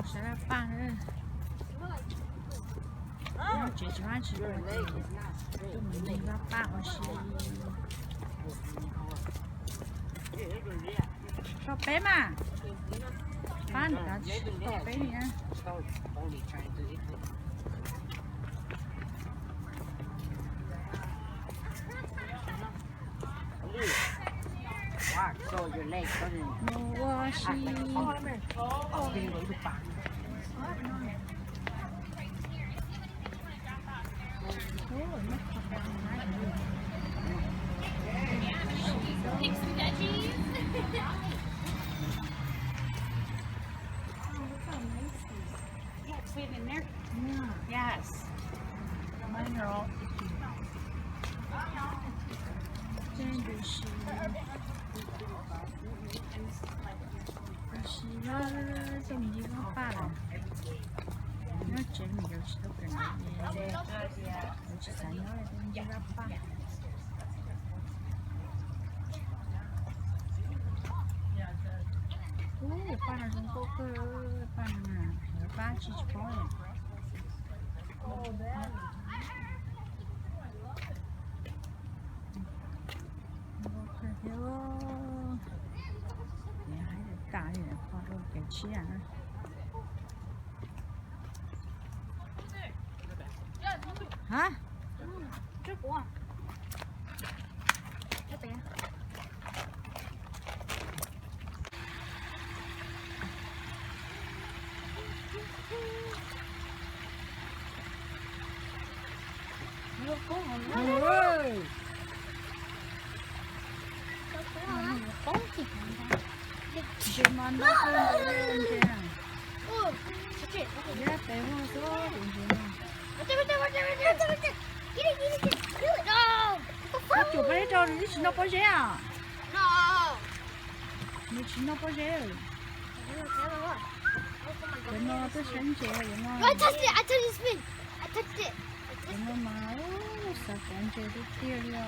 Sab laj paj na. Nyob tsev tsis muaj dab tsi ua ces tuaj mus ncig laj paj ua si. Tau peb mas. Pab nrad tsis tau peb li na. Mus ua si. Take some veggies. Yeah, it's way in there. Yeah. Yes. Mine are all icky. Ces nws siv, nws siv txoj me ntsis laj paj lawm. Nyob tsev me nyuam tsis tau kawm ntawv ces lawv tsis xav nyob li, ntsis laj paj. Ub, paj no zoo nkauj kawg, paj no na, paj tsis tsis paub. Nkauj kawg thiab. Ces hais tas li qhov rau kev tshiab na. Hab. Ntses mas nto kawg nkaus li ntses. Yog peb muaj xwb tus ntses no. Koj cuam peb rau nws tsis noj pob zeb os? Nws tsis noj pob zeb. Cov no tuaj saib ntses cov no. Cov no mas xav kov ntses tiag tiag li os.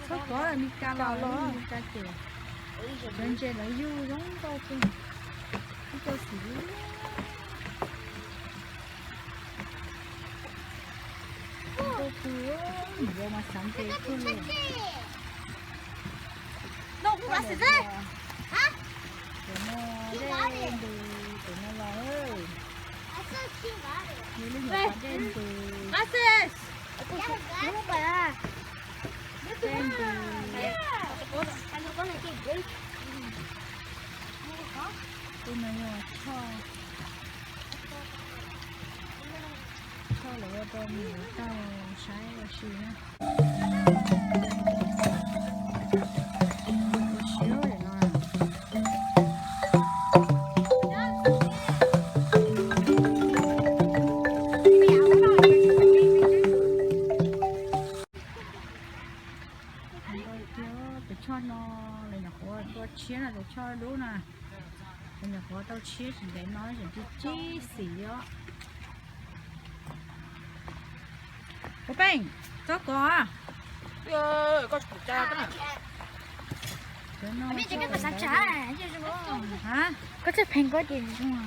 Txhob kov li cas los li cas ces cov ntses lawv yug zoo nkauj kawg. Ib co xim li nkauj kawg, nws yau mas xav ntses kawg li. Cov no dej ntws, cov no los. Yog li nyuam qhuav dej ntws. Dej ntws. Tus no yog choj, choj los ua rau me nyuam tau saib ua si na. Ua siab no. Tus choj no, lawv nyuam qhuav tau tshiab na, tus choj dub na. Lawv nyuam qhuav tau tshiab tsis ntev no tseem tsib xim os. Puas peej, txhob kov. Koj tsis pheej koj ces zoo.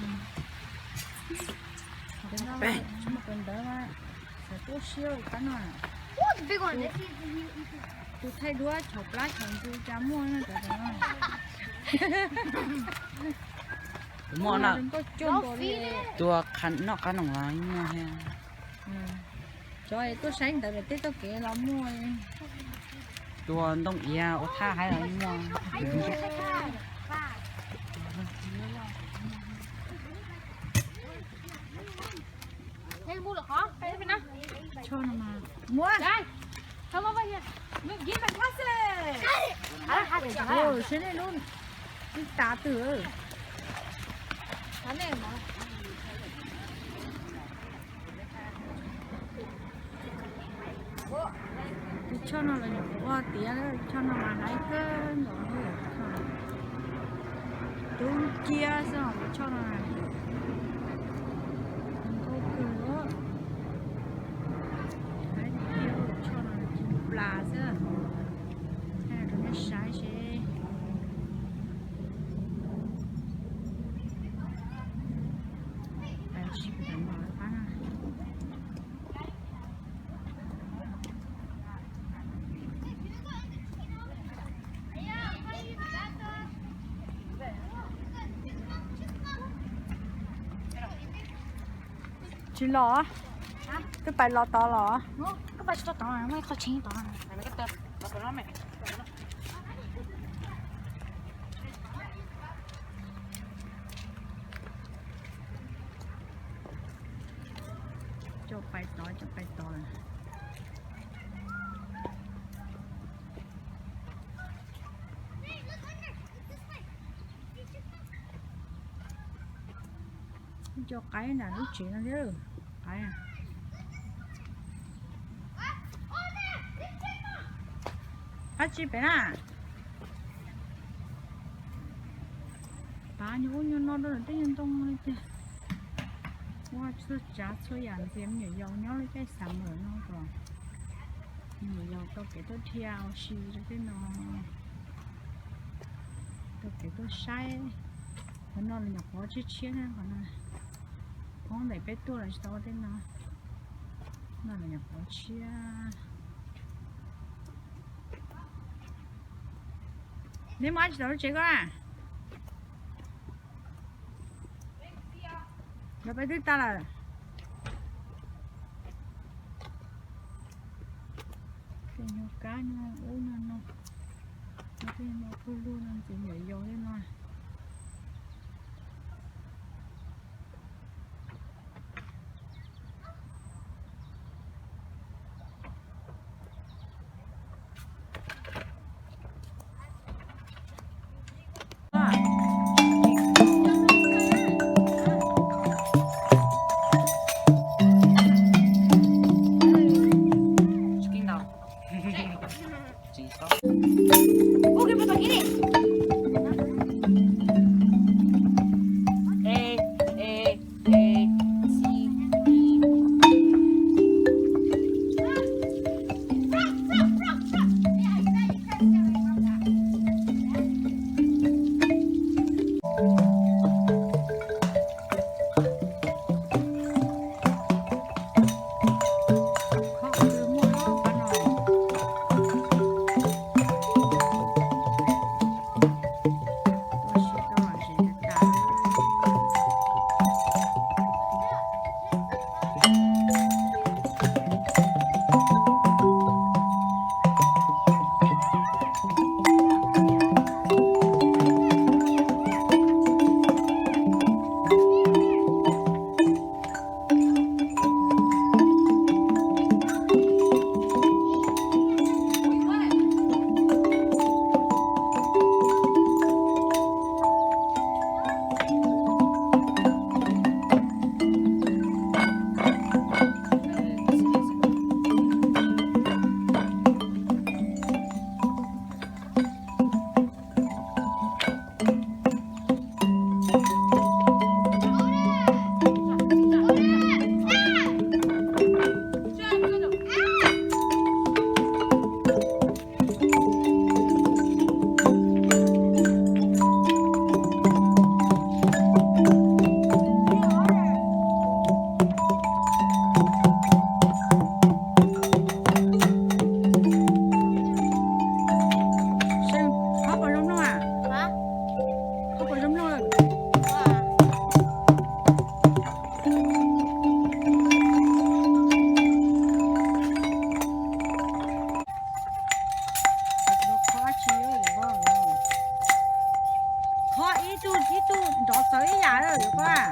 Tsis muaj kawm ntawv mas xav tuaj siab qab no. Tus thaij duab thaum plab thaum ntxwv cas muaj no cov no. Muaj no. Tua noj qab noom los muaj thiab. Cov tuaj saib ntawv lawm tej txoj kev los muaj. Tua ntoo iav ua thaj haiv los muaj. Choj no mas muab. Seb nej lub ib tav twg. Tus choj no los nyuam qhuav tiav, tus choj no mas hais kawg nkaus. Tub cia xwb os, tus choj no. Nkauj kawg li. Hais tias tus choj no ci plas xwb. Thaij rau nej saib seb. Los, twb pais los tod los. Coj pais tod, coj pais tod. Coj qaib nram lub tsev no thiab. Qaib, qab tsi pem na. Pab nyob ub nyob no rau lawm tej nyuag ntoo li tiag. Ua txhua tsav txhua yam ntxias me nyuam yaus nyob lub caij xav lawm no kom me nyuam yaus tau kev tuaj dhia ua si rau tej no, tau kev tuaj saib. Qhov no los nyuam qhuav tshiab tshiab na, qhov no poob ntawm peb tuaj los tsis tau tej no. No los nyuam qhuav tshiab. Neb muaj tsis tau lub tsev koj na? Los peb twb tag lawm. Tej nyuag kab nyuag ub nyuag no, tej no pug lug no ntxiv nyuam yaus tej no. Qhov puas zoo mloog a? Qhov puas zoo mloog lawm? Qhov ib tug ib tug nrov txawv ib yam lawm koj.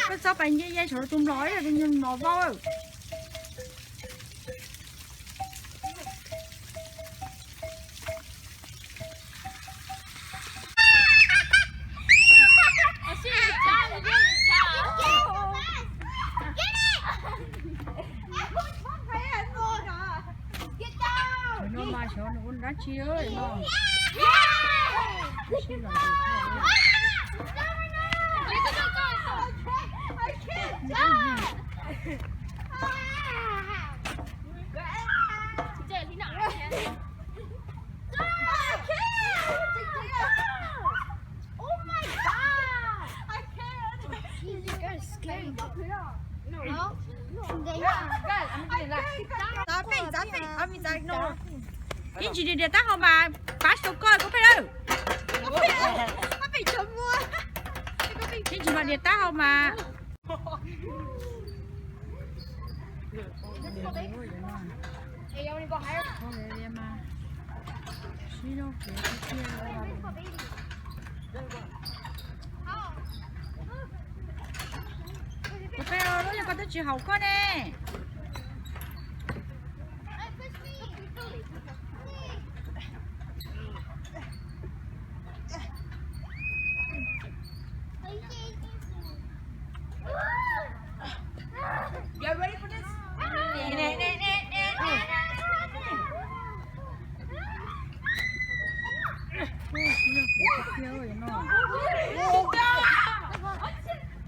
Koj txhob pais nce ya saum tus mlom, tus mlom vau. Tsis ơi, no. Oh my God! I can't. You're scared. No? Txav pem, txav pem, a mi txav no. Yeej tsis dias dias taub hau mas pab sau koj koj peb lawm. Yeej tsis mas dias taub hau mas. Kuv peb lub yog koj twb tsis haum koj ne.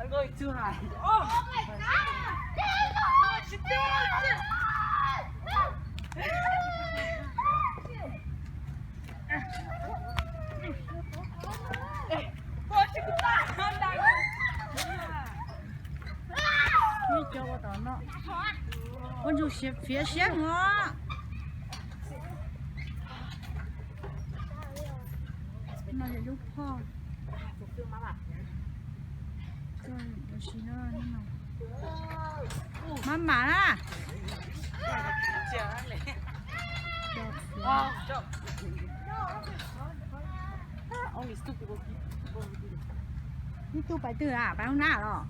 I'm going too high. Oh my God! Ua cov ua tom no, ua ntsuj fiav siab os. No yog lub phoj. Mab mam na. Ib tug pais twg a, pais hoob nab los?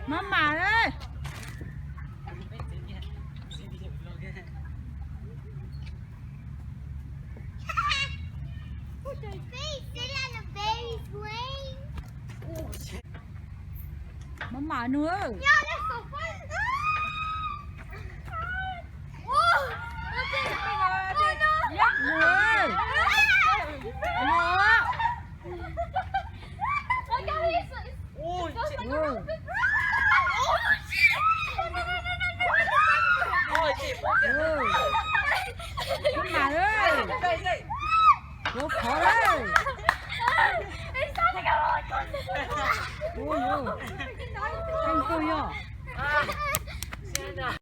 Mab mam. Mab mam nug. Mab mam, ua khov lawm. Ua, koj yog.